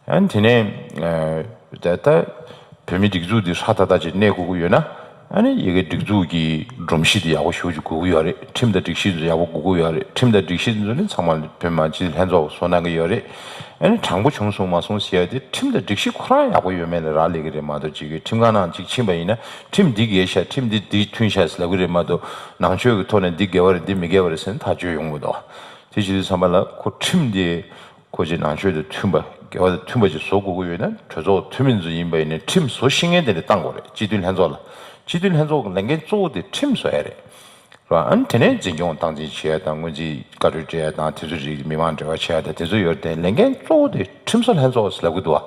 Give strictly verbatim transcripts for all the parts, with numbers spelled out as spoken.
ཨ་ནི་དེ་ནས་ད་ལྟ་བོད་མི་སྒྲིག་འཛུགས་འདི་ཧྲ་ཏག་ཏག་ཅིག་གནས་དགོས་ཀྱི་ཡོད་ན། ཨ་ནི་ཡ་གི་སྒྲིག་འཛུགས་ཀྱི་སྒྲོམ་གཞི་འདི་ཡག་པོ་ཞེ་པོ་ཅིག་དགོས་ཀྱི་ཡོད་རེད། ཁྲིམས་དང་སྒྲིག་གཞི་འདི་ཡག་པོ་དགོས་ཀྱི་ཡོད་རེད། ཁྲིམས་དང་སྒྲིག་གཞི་འདི་ཚོ་ནི་ཚང་མ་བོད་མི་མང་སྤྱི་འཐུས་ལྷན་ཚོགས་བཟོ་གནང་གི་ཡོད་རེད། ཨ་ནི་དྲང་པོ་བྱུང་སོང་མ་སོང་ཟེར་ཡ་དེ་ཁྲིམས་དང་སྒྲིག་གཞི་ཁོ་རང་ཡག་པོ་ཡོད་མེད་ལ་རག་ལས་ཀྱི་རེད་མ་གཏོགས། ཅིག་གི་ཁྲིམས་ཁང་ནང་ཅིག་ཕྱིན་པ་ཡིན་ན། ཁྲིམས་འདི་འགལ་ཤག་ཁྲིམས་འདི་འདི་མཐུན་ཤག་ཟེར་ལབ་ཀྱི་རེད་མ་གཏོགས། ནང་ཆོས་ཀྱི་ཐོག་ནས་འདི་འགལ་བ་རེད། འདི་མི་འགལ་བ་རེད་ཟེར་ནས་ཐག་གཅོད་ཡོང་མི་འདུག་དེ་བྱེད་དུས་ཙམ་པ་ལ་ཁོ་ཁྲིམས་འདི་ཁོ་ཅིག་ནང་ཆོས་དང་མཐུན་པ། འགལ་བ་དང་མཐུན་པ་ཅིག་བཟོ་དགོས་ཀྱི་ཡོད་ན། གྲོས་ཚོགས་འཐུས་མི་ཚོ་ཡིན་པ་ཡིན་ནའི་ཁྲིམས་བཟོ་ཤེས་མཁན་དེ་འདྲ་བཏང་དགོས་རེད། སྤྱི་འཐུས་ལྷན་ཚོགས་ལ། སྤྱི་འཐུས་ལྷན་ཚོགས་ཀྱི་ལས་འགན་གཙོ་བོ་དེ་ཁྲིམས་བཟོ་ཡ་རེད། རེད་བ། ཨ་ནི་དེ་ནས་འཛིན་སྐྱོང་སྟངས་འཛིན་བྱེད་ཡ་དང་། སྔོན་རྩིས་བཀའ་འཁྲོལ་སྤྲད་ཡ་དང་། དེ་ཚོ་རིགས། མི་མང་འབྲེལ་བ་བྱེད་ཡ་དང་། དེ་ཚོ་ཡོད་རེད་དེ། ལས་འགན་གཙོ་བོ་དེ་ཁྲིམས་བཟོ་ལྷན་ཚོགས་ཟེར་ལབ་ཀྱི་འདུག་བ།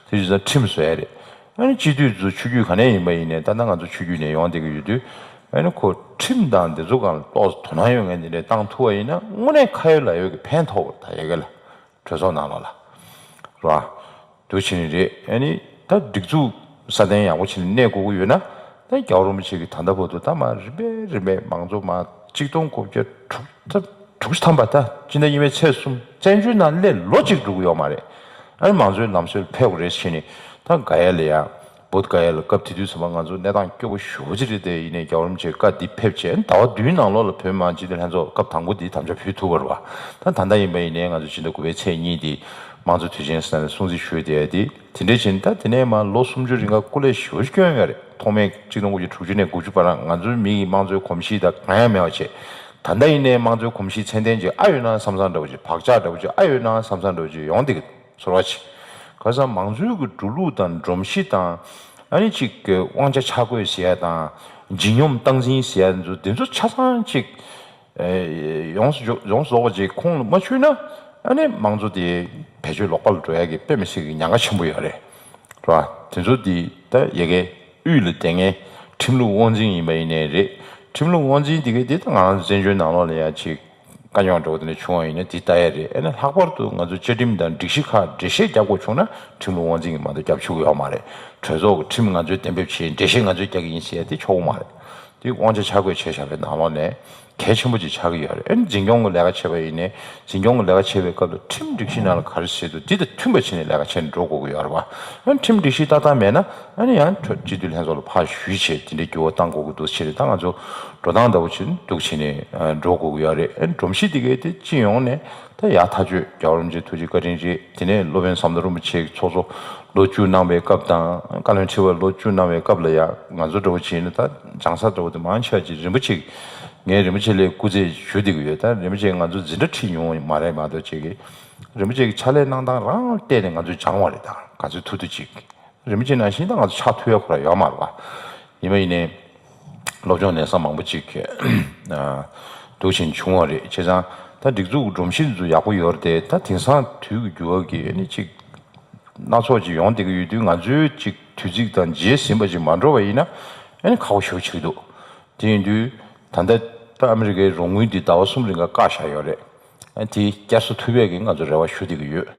དེ་བྱས་ཙང་ཁྲིམས་བཟོ་ཡ་རེད། ཨ་ནི་སྤྱི་འཐུས་ཚོ་ཆོས་བརྒྱུད་ག་ནས་ཡིན་པ་ཡིན་ནའི། ད་ལྟ་ང་ཚོ་ཆོས་བརྒྱུད་ནས་ཡོང་བསྡད་ཀྱི་ཡོད་དུས། ཨ་ནི་ཁོ་ཁྲིམས་དང་འདི་ཚོ་སྒང་ལ་ཏོག་ཙམ་དོ་སྣང་ཡོད་མཁན་དེ་འདྲས་བཏང་ཐུབ་པ་ཡིན་ན། དངོས་གནས་ཁ་ཡོད་ལག་ཡོད་ཀྱི་ཕན་ཐོགས་པ་རེད། ད་ཡ་གི་ལ། གྲོས་ཚོགས་ནང་ལོགས་ལ། རེད་བ། འདུག་བྱས་ནས་རེད། ཨ་ནི་ད་སྒྲིག་འཛུགས་སྲ་བརྟན་ཡག་པོ་བྱས་ནས་གནས་དགོས་ཀྱི་ཡོད་ན། ད་རྒྱལ་བ་རིན་པོ་ཆེ་གིས་ད་ལྟ་བར་དུ་ད་མར་རིམ་པས་རིམ་པས་མང་གཙོ་མར་ཆིག་སྟོང་དགུ་བརྒྱ་དྲུག་ཅུ་དྲུག་ཅུ་ཐམ་པ། ད་སྤྱི་ཟླ་གཉིས་པའི་ཚེས་གསུམ་བཙན་བྱོལ་ནང་སླེབས་ལོ་གཅིག་འགྲོ་གི་ཡོད་མ་རེད། ཨ་ནི་མང་གཙོའི་ལམ་སྲོལ་ཕེབས་དགོས་རེད་བྱས་ནས། ད་ག་ཡ་ལ་ཡ། བོད་ག་ཡ་ལ། སྐབས་དེ་དུས་ཙམ་པ་ང་ཚོ་གནས་སྟངས་སྐྱོ་པོ་ཞེ་པོ་ཅིག་རེད་དེ། ཡིན་ནའི་རྒྱལ་བ་རིན་པོ་ཆེ་བཀའ་འདི་ཕེབས་བྱས། ཟླ་བ་བདུན་ནང་ལོགས་ལ་བོད་མི་མང་སྤྱི་འཐུས་ལྷན་ཚོགས་སྐབས་དང་པོ་འདི་དམ་བཅའ་ཕུལ་ཐུབ་པ་རེད་བ། ད་ད་ལྟ་ཡིན་པ་ཡིན་ནའི་ང་ཚོ་ཕྱི་ཟླ་དགུ་པའི་ཚེས་གཉིས་འདི་དམངས་གཙོ་དུས་ཆེན་ཟེར་ནས་སྲུང་བརྩི་ཞུས་བསྡད་ཡ་དེ། དེ་འདྲས་བྱས་ནས་ད་དེ་ནས་མར་ལོ་སུམ་ཅུ་རིང་ག་སྐུ་ལས་ཞེ་པོ་ཅིག་བསྐྱོན་ཡོད་རེད། ཐོག་མའི་ཆིག་སྟོང་དགུ་བརྒྱ་དྲུག་ཅུ་ནས་དགུ་བཅུ་བར་ང་ཚོའི་མི་ཡི་དམངས་གཙོའི་གོམས་གཤིས་ད་གང་ཡང་མེད་པ་བྱས། ད་ལྟ་ཡིན་ནའི་དམངས་གཙོའི་གོམས་གཤིས་ཚད་ལྡན་ཅིག་ཨ་ཡོད་ན་བསམ་བསམ་འདྲ་བོ་ཅིག་བག་ཆགས་འདྲ་བོ་ཅིག་ཨ་ཡོད་ན་བསམ་བསམ་འདྲ་བོ་ཅིག་ཡོང་བསྡད་ཀྱི་ཚོར་བ་ཅིག་ག་ས་མང་གཙོའི་གི་འགྲོ་ལུགས་དང་སྒྲོམ་གཞི་དང་། ཨ་ནི་གཅིག་གི་དབང་ཆ་ཆ་བགོས་ཟེར་ཡ་དང་། ལྗིད་སྙོམས་སྟངས་འཛིན་ཟེར་ཡ་ཚོ། དེ་ཚོ་ཆ་ཚང་གཅིག་ཨེ་ཡོངས་སུ་འཇོག་ཡོངས་སུ་རྫོགས་པ་ཅིག་ཁོང་ལ་མ་ཆུད་ན། ཨ་ནི་དམངས་གཙོ་དེ་བེད་སྤྱོད་ལོག་པ་ལ་འགྲོ་ཡ་གི་དཔེ་མི་སྲིད་ཀྱི་ཉེན་ཁ་ཆེན་པོ་ཡོད་རེད། རེད་བ། དེ་ཚོ་དེ་ད་ཡ་གི་དབུས་ལ་བསྡད་མཁན་ཁྲིམས་ལུགས་དབང་འཛིན་ཡིན་པ་ཡིན་ནའི་རེད། ཁྲིམས་ལུགས་དབང་འཛིན་དེ་གས་དེ་ད་ང་རང་ཚོ་བཙན་བྱོལ་ནང་ལོགས་ལ་ཡ་ཅིག་དཀའ་རྙོག་འདྲ་བོ་དེ་འདྲ་བྱུང་བ་ཡིན་ན་དེ་ལྟ་ཡ་རེད། ཨ་ནི་ལྷག་པར་དུ་ང་ཚོ་བཅའ་ཁྲིམས་དང་སྒྲིག་གཞི་ཁག་འགྲེལ་བཤད་རྒྱབ་དགོས་བྱུང་ན། ཁྲིམས་ལུགས་དབང་འཛིན་གྱིས་མ་གཏོགས་རྒྱབ་ཆོག་གི་ཡོད་མ་རེད། གྲོས་ཚོགས་ཀྱི་ཁྲིམས་ང་ཚོས་གཏན་འབེབས་བྱས། འགྲེལ་བཤད་ང་ཚོས་རྒྱག་གི་ཡིན་ཟེར་ཡ་དེ་ཆོག་གི་མ་རེད། དེ་དབང་ཆ་ཆ་བགོས་བྱས་བཞག་པའི་ནང་ལོགས་ནས་གལ་ཆེན་པོ་ཅིག་ཆགས་ཀྱི་ཡོད་རེད། ཨ་ནི་འཛིན་སྐྱོང་གི་ལས་ཀ་བྱེད་པ་ཡིན་ནའི། འཛིན་སྐྱོང་གི་ལས་ཀ་བྱེད་པའི་སྐབས་ལ་ཁྲིམས་སྒྲིག་གཞི་ནང་ལ་ག་རེ་བྱས་འདུག་འདི་དང་མཐུན་པ་བྱས་ནས་ལས་ཀ་བྱས་ནས་འགྲོ་དགོས་ཀྱི་ཡོད་རེད་བ། ཨ་ནི་ཁྲིམས་སྒྲིག་གཞི་ཏག་ཏག་མེད་ན། ཨ་ནི་ཡང་སྤྱི་འཐུས་ལྷན་ཚོགས་ལ་ཕར་ཞུས་བྱས་དེ་འདྲའི་འགྱུར་བ་གཏང་དགོས་ཀྱི་འདུག་བྱས་ནས། ད་ང་ཚོ་འགྲོ་སྟངས་འདྲ་བོ་ཅིག་འདུག་བྱས་ནས་ཨ་འགྲོ་དགོས་ཀྱི་ཡོད་རེད། ཨ་ནི་སྒྲོམ་གཞི་འདི་གས་དེ་སྤྱི་ཡོངས་ནས་ད་ཡག་ཐག་ཆོད། རྒྱལ་བ་རིན་པོ་ཆེ་ཐུགས་རྗེ་བཀའ་དྲིན་རེད། དེ་ནས་སློབ་དཔོན་ཟམ་གདོང་རིན་པོ་ཆེ་གི་ཚོགས་གཙོ་ལོ་བཅུ་གནང་བའི་སྐབས་དང་། བཀའ་བློན་ཁྲི་པ་ལོ་བཅུ་གནང་བའི་སྐབས་ལ་ཡ། ང་ཚོ་འདྲ་བོ་བྱས་ན་ད་སྦྱང་ས་འདྲ་བོ་དེ་མང་ཆེ་བ་ཅིག་རིན་པོ་ཆེ། ངས་རིན་པོ་ཆེ་ལ་སྐུ་རྩེད་ཞུ་བསྡད་ཀྱི་ཡོད། ད་རིན་པོ་ཆེས་ང་ཚོ་འཛིན་གྲྭ་ཁྲིད་མྱོང་བ་མ་རེད་མ་གཏོགས། ཅིག་གིས་རིན་པོ་ཆེ་གི་ཕྱག་ལས་གནང་སྟངས་རང་བལྟས་ནས་ང་ཚོས་སྦྱང་བ་རེད། ད་ག་ཚོད་ཐུབ་ཐུབ་ཅིག་རིན་པོ་ཆེ་ནང་བཞིན་ད་ང་ཚོ་ཕྱག་ཐུབ་ཡ་ཁོ་རང་ཡོད་མ་རེད་བ། ཡིན་པ་ཡིན་ནའི་སློབ་སྦྱོང་ལེན་ས་མང་པོ་ཅིག་ཨ་འདུག་བྱས་བྱུང་བ་རེད། བྱས་ཙང་ད་སྒྲིག་འཛུགས་ཀྱི་སྒྲོམ་གཞི་འདི་ཚོ་ཡག་པོ་ཡོད་རེད་དེ། ད་དེང་སང་དུས་ཀྱི་འགྱུར་བ་གིས་ཨ་ནི་ཅིག་སྣ་ཚོགས་ཅིག་ཡོང་བསྡད་ཀྱི་ཡོད་དུས། ང་ཚོས་ཅིག་དུས་ཚིགས་དང་རྗེས་ཟིན་པ་ཅིག་མ་འགྲོ་བ་ཡིན་ན། ཨ་ནི་ཁག་པོ་ཞེ་པོ་ཆགས་ཀྱི་འདུག་དེ་ཡིན་དུས་ད་ལྟ་ད་ཨ་མི་རི་ཀའི་རོགས་དངུལ་འདི་ཟླ་བ་གསུམ་རིང་ག་བཀག་བཞག་ཡོད་རེད། ཨ་ནི་དེ་བསྐྱར་གསོ་ཐུབ་ཡས་ཀྱི་ང་ཚོ་རེ་བ་ཞུ་བསྡད་ཀྱི་ཡོད།